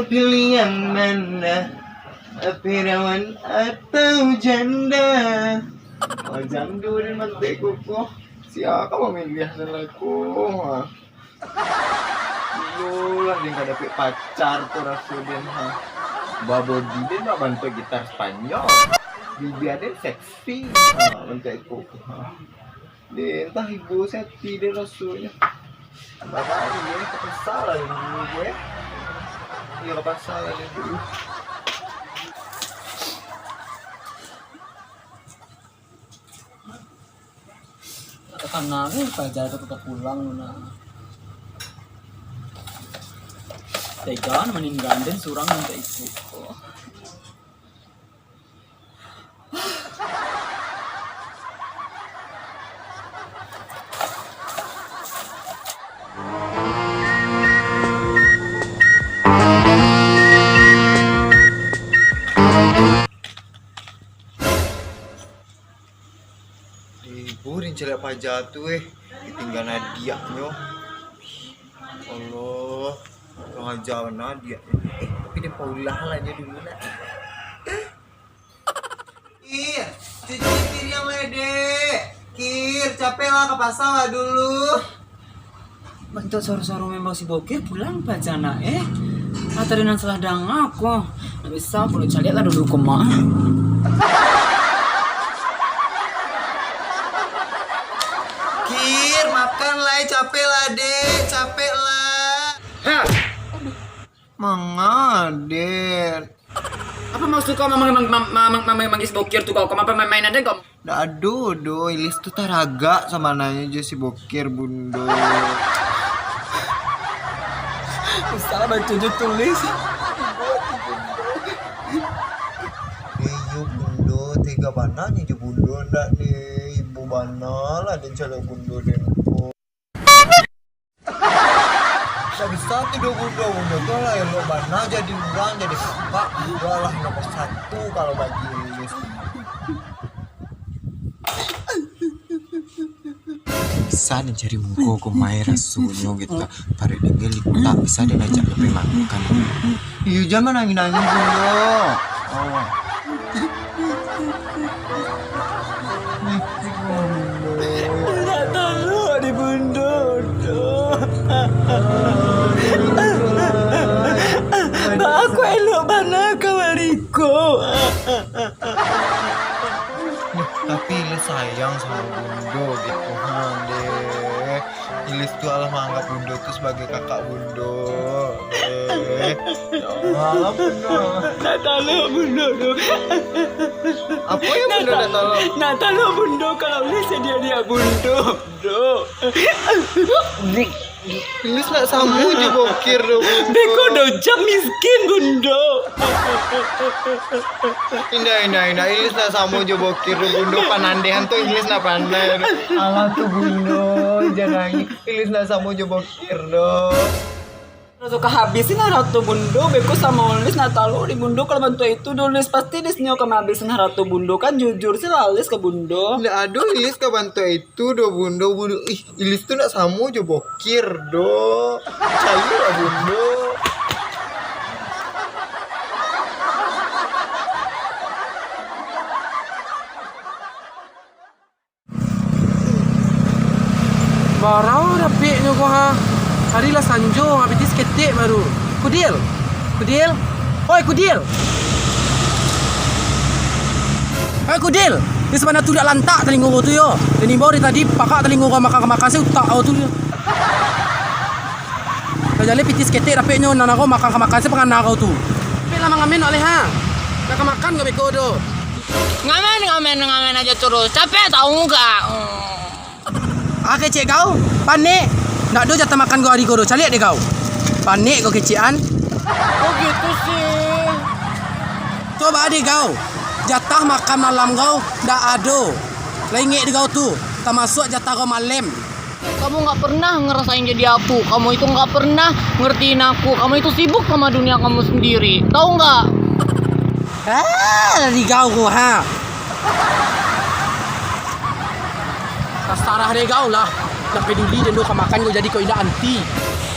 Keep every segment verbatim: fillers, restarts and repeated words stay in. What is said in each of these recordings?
Pilih yang mana? Perawan atau janda? Oh, janda ni mantek kuku. Siapa memilih dan laku? Ha. Iyolah, den ka dapek pacar tu raso den, ha. Babodi den bak bantuak gitar Spanyol. Bibia den seksi. Ha, bantuak iko. Ha. Den entah ibo sati den rasonyo. Bapak ni, den ka pasang lah dulu, boy. Iyo, ka pasang lah dulu. Tanang, eh, paja tu ka pulang, nah. Tega, maninggan den surang nan tak ikut. Ibo den caliak paja tu, eh. Ditinggalan adiaknyo. Allah, kurang aja bana adiaknyo. Eh, tapi den paulah lah nyo dulu lah. Kir, cuci piriang lai, Dek. Kir, capek lah, ka pasar lah dulu. Bantuak saro-saro memang si Bokir pulang paja nak, eh. Atau den nan salah danga ko. Ndak bisa, kulo caliak lah dulu ko mah. Kir, makan lai, capek lah, Dek, capek lah. Ha! Manga, Den? Apo maksud kau mamang-, mamang-, mamang-, mamang-, manggis Bokir tu kau? Kau main-mainan den kau? Ndak ado doh, Ilis tu taragak sabananyo jo si Bokir, Bundo. Salah baco jo tulis. Iyo, Bundo, tega bana nyo jo Bundo ndak ni? Ibo bana lah den caliak Bundo den ko. Ndak bisa tu doh, Bundo. Bundo tu lah elok bana jadi urang, jadi kakak. Bundo lah nomor satu kalau bagi Ilis. Bisa den cari muko ko mai rasonyo gitu. Paruik den geli tak bisa den ajak ka pai makan. Iyo, jan manangih-nangih, Bundo. Oh. Ndak talok di Bundo doh. Baa kok elok bana kawan iko. Tapi Ilis sayang samo Bundo gitu, ha, deh. Ilis tu alah manganggap Bundo tu sabagai kakak Bundo. Eh, ya Allah, Bundo. Ndak talok Bundo tu. Apo yang Bundo ndak talok? Ndak talok Bundo kalau Ilis jadi adiak Bundo. Bundo. Ilis ndak samo jo Bokir doh, Bundo. Beko doh jam miskin, Bundo. Indak, indak, indak. Ilis ndak samo jo Bokir doh, Bundo. Panandehan tu Ilis ndak pandai doh. Alah tu, Bundo, jan nangih. Ilis ndak samo jo Bokir doh. Raso ka habis sih nah harato Bundo, beko samo Ilis ndak talok di Bundo kalau bantuak itu doh, Ilis. Pasti Ilis nyo ka mahabisan harato Bundo, kan jujur sih lah Ilis ka Bundo. Ndak ado Ilis ka bantuak itu doh, Bundo. Bundo, ih, Ilis tu ndak samo jo Bokir doh. Picayolah, Bundo. Barau dapeknyo ko, ha. Hari lah sanjo, abih tu saketek baru. Kudil! Kudil! Oi, Kudil! Oi, Kudil! Di sabana tu dak lantak talingo ko tu, yo. Den imbau dari tadi, pakak talingo ko makan-makan se utak ko tu, yo. Lah jaleh pitih saketek dapeknyo, nan ko makan-makan se pangana ko tu. Dapek lah mangamen, Mak Leh, ha. Nak ka makan ko beko tu. Ngamen, ngamen, ngamen ajo taruih. Capek tau gak? Ah, kecek kau, panek. Ndak ado jatah makan kau ari ko do, caliak deh kau. Panek kau kecek an. Kok gitu sih? Coba deh kau, jatah makan malam kau ndak ado. Lah ingek deh kau tu, tamasuak jatah kau malem. Kamu nggak pernah ngerasain jadi aku. Kamu itu nggak pernah ngertiin aku. Kamu itu sibuk sama dunia kamu sendiri. Tahu nggak? Ah, dari kau ko, ha. Tasarah deh kau lah. Ndak peduli den do ka makan kau jadi kau indak anti.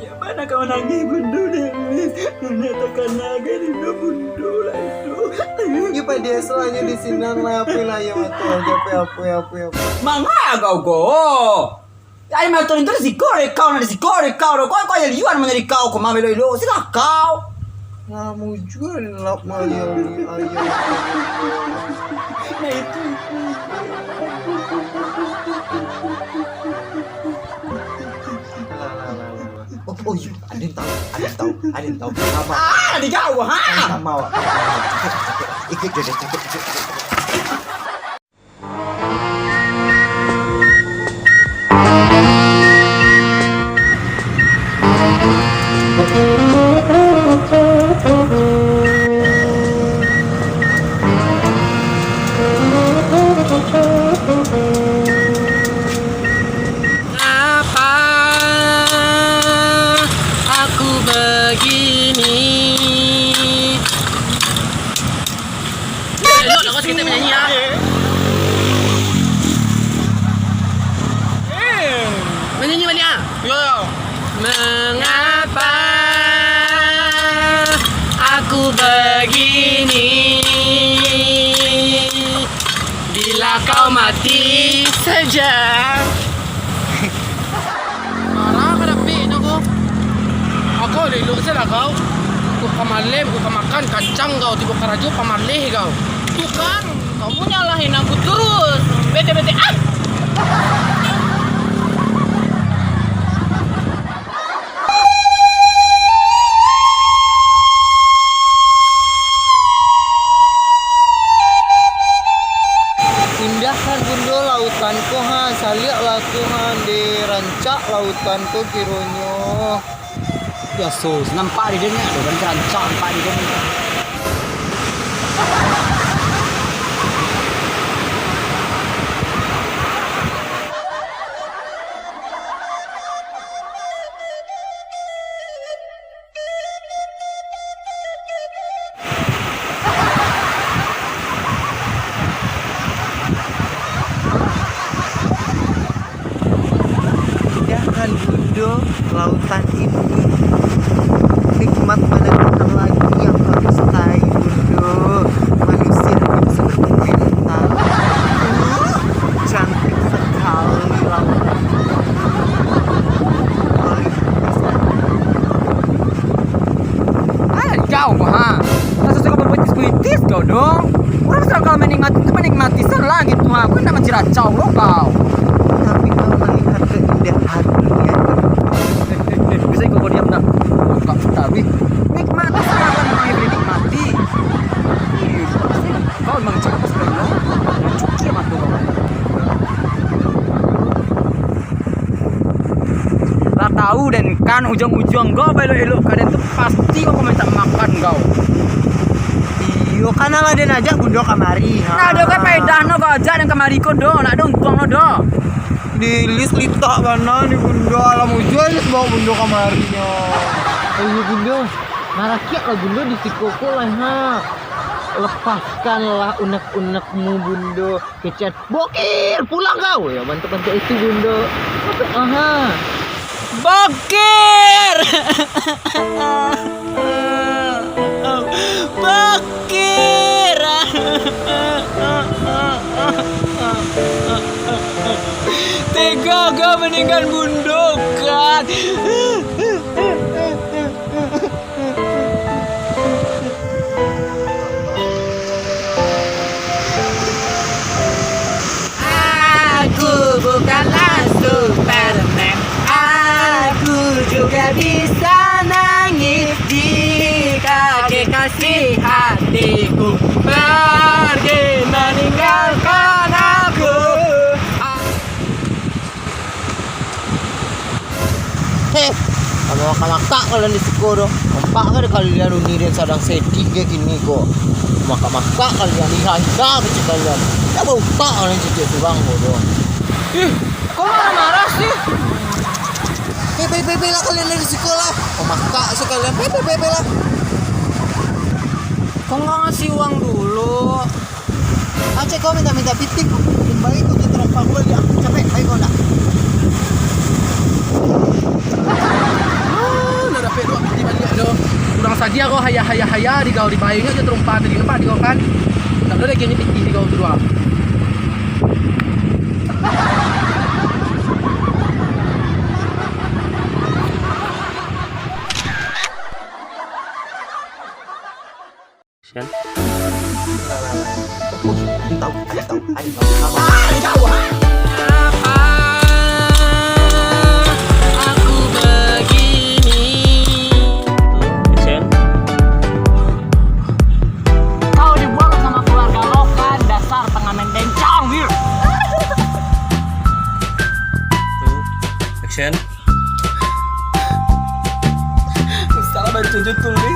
Yo, ma nan ka manangih, Bundo, Lis? Nan takana gai Bundo lah itu. Yo, padiah salanyo di sinan lah, apo lah, yo, apo, apo, apo, apo, apo. Manga kau ko? Aia mato tu di siko dek kau, nan di siko dek kau, kau, kau aia liuan manjadi kau, kau mah elok-elok, sila kau. Lah mujua lap mah, yo, aia. Nah, itu. Oh, oh, iyo, aden tahu, aden tahu, aden tahu. Sama. Ah, di jauh, ha? Sama, wak. Ikut, ikut, ikut, ikut, ikut. Ngapa aku begini? Eh, elok lah kau saketek manyanyi, ah. Manyanyi baliak, ah. Yo, yo. Mengapa aku begini? Bila kau mati saja. Marah ka dapek nyo ko. Kau elok-elok se lah kau. Kok ka malem, kok ka makan kacang kau, tibo karajo pamaleh kau. Tu kan, kau nyalahin aku terus. Bete-bete, ah! Indah kan, Bundo, lautan ko, ha, saliak lah tu, ha, dek rancak lautan ko kironyo. Biaso, nampak di den, kan rancak nampak di den. Indah kan, Bundo, lautan ini. Nikmat mana datang lagi yang kau dustai, Bundo. Manusia hidup seperti bintang. Cantik sekali lautan. Ah, jauh, ha. Rasa suka berpuitis-puitis kau, dong. Urang sadang kau menikmati tu, menikmati se lah gitu, ha. Kau nak manciracau lo kau. Tapi kau melihat keindahan dunia ini. Eh, eh, eh, bisa ikut kau diam dah. Kau tak tahu, wih. Nikmati se lah, kan, yang boleh nikmati. Iya, kau memang cerdas sekali, lo. Cuci mato kau. Lah tahu den kan, ujuang-ujuang kau baelok-elok ka den tu, pasti kau minta makan kau. Iyo, kan lah den ajak Bundo kamari, ha. Nah, ado ka paedah no kau ajak den kamari ko, do? Nak ado untuang no, do? Di Lis litak bana ni, Bundo. Alah mujua Lis bawa Bundo kamari nyo. Oh iyo, Bundo. Marakiak lah Bundo di siko ko lah, ha. Lepaskanlah unek-unekmu, Bundo. Kecen, "Bokir, pulang kau!" Ya, bantuk-bantuk itu, Bundo. Aha. "Bokir! Bokir! Tega kau maninggal Bundo, kan?" Aku bukanlah Superman, aku juga bisa nangis jika kekasih hatiku pergi meninggalkan aku. Heh, mamakak-makak kalian di siko tu. Nampak kan kalian Uni den sadang sedih kek kini ko. Mamakak-makak kalian, hina-hina kecek kalian. Ndak bautak kalian cecek surang ko tu. Ih, kok marah-marah sih? Heh, pai, pai, pai lah kalian dari siko lah. Mamakak sekalian. Pai, pai, pai, pai lah. Kok nggak ngasih uang dulu? Aceh kau minta-minta pitih, kau pitih baik, kau jadi terompa kau baliak. Capek, baik kau ndak? Ah, ndak dapek duo pitih baliak doh. Kurang sadia kau, haya, haya, haya, di kau dibaik nyo jo terompa tadi, nampak di kau kan? Ndak ado lagi ni pitih di kau tu doh. Sian. Tahu, tahu, tahu. Kenapa aku begini? Sian. Kau dibuang sama keluarga lo kan, dasar pengamen bencong, gitu. Action. Salah baca judul ni.